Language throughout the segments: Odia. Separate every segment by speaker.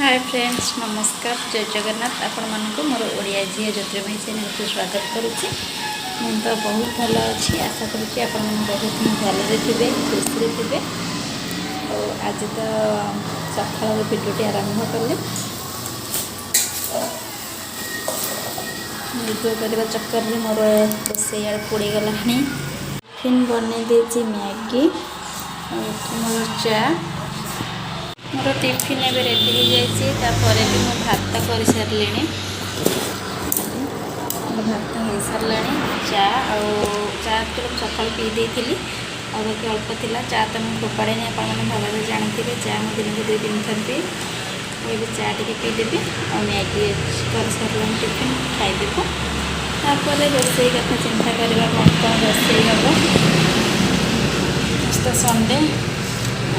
Speaker 1: ହାଏ ଫ୍ରେଣ୍ଡସ୍, ନମସ୍କାର, ଜୟ ଜଗନ୍ନାଥ। ଆପଣମାନଙ୍କୁ ମୋର ଓଡ଼ିଆ ଝିଅ ଜ୍ୟୋତିର୍ମୟୀ ଚ୍ୟାନେଲକୁ ସ୍ୱାଗତ କରୁଛି। ମୁଁ ତ ବହୁତ ଭଲ ଅଛି। ଆଶା କରୁଛି ଆପଣମାନେ ବହୁତ ହିଁ ଭଲରେ ଥିବେ, ଖୁସିରେ ଥିବେ। ଆଉ ଆଜି ତ ସକାଳର ଭିଡ଼ିଓଟି ଆରମ୍ଭ କଲି। ଭିଡ଼ିଓ କରିବା ଚକ୍କରରେ ମୋର ରୋଷେଇ ଆଡ଼େ ପୋଡ଼ିଗଲାଣି। ଟିଫିନ୍ ବନେଇ ଦେଇଛି ମ୍ୟାଗି, ଆଉ ଏଠି ମୋର ଚା। ମୋର ଟିଫିନ୍ ଏବେ ରେଡ଼ି ହେଇଯାଇଛି। ତାପରେ ବି ମୁଁ ଭାତ କରିସାରିଲିଣି। ମୋର ଭାତ ହେଇସାରିଲାଣି। ଚା ଆଉ ଚା ଆକ୍ଚୁଆଲି ମୁଁ ସକାଳୁ ପିଇ ଦେଇଥିଲି, ଆଉ ବାକି ଅଳ୍ପ ଥିଲା। ଚା ତ ମୁଁ ଫୋପାଡ଼େନି, ଆପଣମାନେ ଭଲରେ ଜାଣିଥିବେ। ଚା ମୁଁ ଦିନକୁ ଦୁଇ ତିନି ଥର ପିଏ। ଆଉ ଏବେ ଚା ଟିକେ ପିଇଦେବି ଆଉ ମ୍ୟାଗି କରିସାରିଲାଣି, ଟିଫିନ୍ ଖାଇଦେବୁ। ତାପରେ ରୋଷେଇ କଥା ଚିନ୍ତା କରିବା, କ'ଣ କ'ଣ ରୋଷେଇ ହେବ। ଆଜି ତ ସଣ୍ଡେ,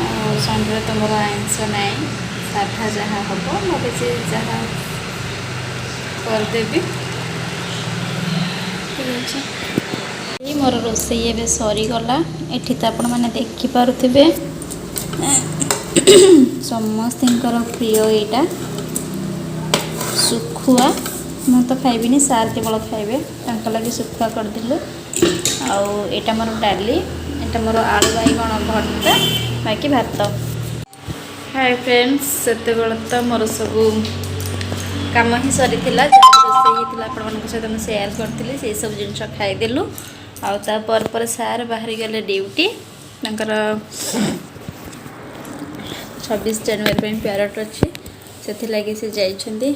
Speaker 1: ଆଉ ସଣ୍ଡେରେ ତ ମୋର ଆଇଁଷ ନାହିଁ, ସାଧା ଯାହା ହେବ ଭାବିଛି ଯାହା କରିଦେବି। ଠିକ୍ ଅଛି, ଏଇ ମୋର ରୋଷେଇ ଏବେ ସରିଗଲା। ଏଠି ତ ଆପଣମାନେ ଦେଖିପାରୁଥିବେ, ସମସ୍ତଙ୍କର ପ୍ରିୟ ଏଇଟା ଶୁଖୁଆ। ମୁଁ ତ ଖାଇବିନି, ସାର୍ କେବଳ ଖାଇବେ, ତାଙ୍କ ଲାଗି ଶୁଖୁଆ କରିଦେଲୁ। ଆଉ ଏଇଟା ମୋର ଡାଲି, ଏଇଟା ମୋର ଆଳୁ ବାଇଗଣ ଭର୍ତ୍ତା, ବାକି ଭାତ। ହାଏ ଫ୍ରେଣ୍ଡସ୍, ସେତେବେଳେ ତ ମୋର ସବୁ କାମ ହିଁ ସରିଥିଲା। ଯାହା ରୋଷେଇ ହେଇଥିଲା ଆପଣମାନଙ୍କ ସହିତ ମୁଁ ସେୟାର କରିଥିଲି, ସେଇ ସବୁ ଜିନିଷ ଖାଇଦେଲୁ। ଆଉ ତାପରେ ପରେ ସାର୍ ବାହାରିଗଲେ ଡ୍ୟୁଟି। ତାଙ୍କର 26 ଜାନୁଆରୀ ପାଇଁ ପ୍ୟାରେଡ଼ ଅଛି, ସେଥିଲାଗି ସେ ଯାଇଛନ୍ତି।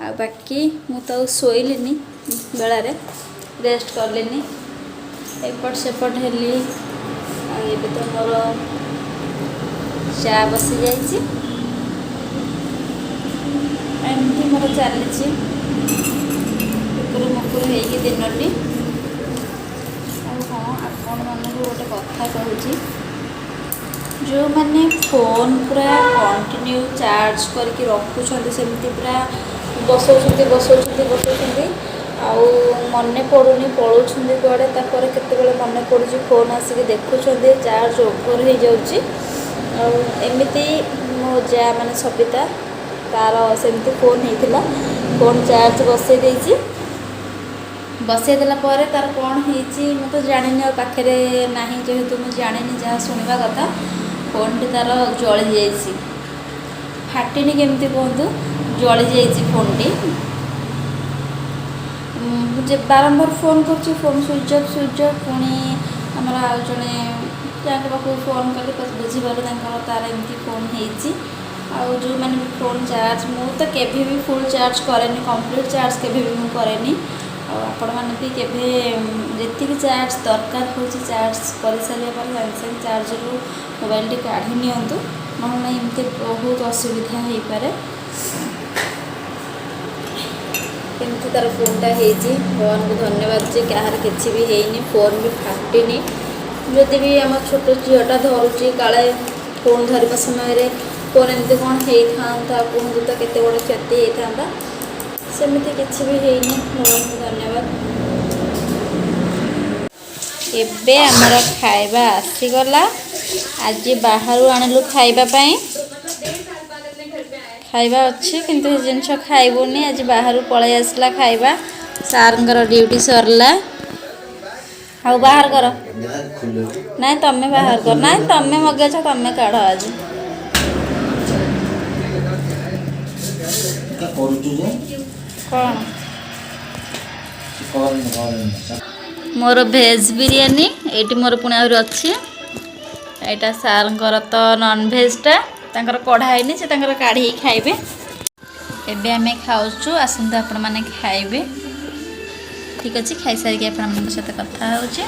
Speaker 1: ଆଉ ବାକି ମୁଁ ତ ଆଉ ଶୋଇଲିନି, ବେଳାରେ ରେଷ୍ଟ କଲିନି, ଏପଟ ସେପଟ ହେଲି। ଆଉ ଏବେ ତ ମୋର ଚା ବସିଯାଇଛି। ଏମିତି ମୋର ଚାଲିଛି ଟୁକୁରୁ ମୁକୁରୁ ହେଇକି ଦିନଟି। ଆଉ ହଁ, ଆପଣମାନଙ୍କୁ ଗୋଟେ କଥା କହୁଛି। ଯେଉଁମାନେ ଫୋନ୍ ପୁରା କଣ୍ଟିନ୍ୟୁ ଚାର୍ଜ କରିକି ରଖୁଛନ୍ତି, ସେମିତି ପୁରା ବସଉଛନ୍ତି, ବସଉଛନ୍ତି, ବସଉଛନ୍ତି, ଆଉ ମନେ ପଡ଼ୁନି, ପଳାଉଛନ୍ତି କୁଆଡ଼େ, ତାପରେ କେତେବେଳେ ମନେ ପଡ଼ୁଛି, ଫୋନ୍ ଆସିକି ଦେଖୁଛନ୍ତି, ଚାର୍ଜ ଓଭର୍ ହେଇଯାଉଛି। ଆଉ ଏମିତି ମୋ ଯା ମାନେ ସବିତା, ତାର ସେମିତି ଫୋନ୍ ହେଇଥିଲା। ଫୋନ୍ ଚାର୍ଜ ବସେଇ ଦେଇଛି। ବସେଇ ଦେଲା ପରେ ତାର କ'ଣ ହେଇଛି ମୁଁ ତ ଜାଣିନି, ଆଉ ପାଖରେ ନାହିଁ ଯେହେତୁ ମୁଁ ଜାଣିନି। ଯାହା ଶୁଣିବା କଥା, ଫୋନ୍ଟି ତାର ଜଳି ଯାଇଛି। ଫାଟିନି, କେମିତି କୁହନ୍ତୁ, ଜଳି ଯାଇଛି ଫୋନ୍ଟି। ମୁଁ ଯେ ବାରମ୍ବାର ଫୋନ୍ କରୁଛି, phone switch off, switch off. ପୁଣି ଆମର ଆଉ ଜଣେ ଯାହାଙ୍କ ପାଖକୁ ଫୋନ୍ କଲି, ବୁଝିପାରିଲି ତାଙ୍କର ତାର ଏମିତି ଫୋନ୍ ହେଇଛି। ଆଉ ଯେଉଁମାନେ ବି ଫୋନ୍ ଚାର୍ଜ, ମୁଁ ତ କେବେ ବି ଫୁଲ୍ ଚାର୍ଜ କରେନି, କମ୍ପ୍ଲିଟ୍ ଚାର୍ଜ କେବେ ବି ମୁଁ କରେନି। ଆଉ ଆପଣମାନେ ବି କେବେ ଯେତିକି ଚାର୍ଜ ଦରକାର ହେଉଛି, ଚାର୍ଜ କରିସାରିବା ପରେ ସାଙ୍ଗେ ସାଙ୍ଗେ ଚାର୍ଜରୁ ମୋବାଇଲଟି କାଢ଼ି ନିଅନ୍ତୁ, ନହେଲେ ନାହିଁ ଏମିତି ବହୁତ ଅସୁବିଧା ହେଇପାରେ। କେମିତି ତାର ଫୋନ୍ଟା ହେଇଛି, ଭଗବାନଙ୍କୁ ଧନ୍ୟବାଦ ଯେ କାହାର କିଛି ବି ହେଇନି, ଫୋନ୍ ବି ଫାଟିନି। ଯଦି ବି ଆମ ଛୋଟ ଝିଅଟା ଧରୁଛି, କାଳେ ଫୋନ୍ ଧରିବା ସମୟରେ ଫୋନ୍ ଏମିତି କ'ଣ ହେଇଥାନ୍ତା କୁହନ୍ତୁ ତ, କେତେ ବଡ଼ କ୍ଷତି ହେଇଥାନ୍ତା। ସେମିତି କିଛି ବି ହେଇନି, ଭଗବାନଙ୍କୁ ଧନ୍ୟବାଦ। ଏବେ ଆମର ଖାଇବା ଆସିଗଲା। ଆଜି ବାହାରୁ ଆଣିଲୁ ଖାଇବା ପାଇଁ। ଖାଇବା ଅଛି କିନ୍ତୁ ସେ ଜିନିଷ ଖାଇବୁନି। ଆଜି ବାହାରୁ ପଳେଇ ଆସିଲା ଖାଇବା। ସାର୍ଙ୍କର ଡ୍ୟୁଟି ସରିଲା। ଆଉ ବାହାର କର। ନାଇଁ, ତମେ ବାହାର କର। ନାଇଁ, ତମେ ମଗେଇଛ, ତମେ କାଢ଼ ଆଜି।
Speaker 2: କରୁଛୁ ଯେ
Speaker 1: କ'ଣ?
Speaker 2: କରନି, କରନି।
Speaker 1: ମୋର ଭେଜ୍ ବିରିୟାନୀ ଏଇଠି, ମୋର ପୁଣି ଆହୁରି ଅଛି। ଏଇଟା ସାର୍ଙ୍କର ତ ନନ୍ଭେଜ୍ଟା, ତାଙ୍କର କଢ଼ା ହେଇନି, ସେ ତାଙ୍କର କାଢ଼ିକି ଖାଇବେ। ଏବେ ଆମେ ଖାଉଛୁ, ଆସନ୍ତୁ ଆପଣମାନେ ଖାଇବେ। ଠିକ୍ ଅଛି, ଖାଇସାରିକି ଆପଣମାନଙ୍କ ସହିତ କଥା ହେଉଛି।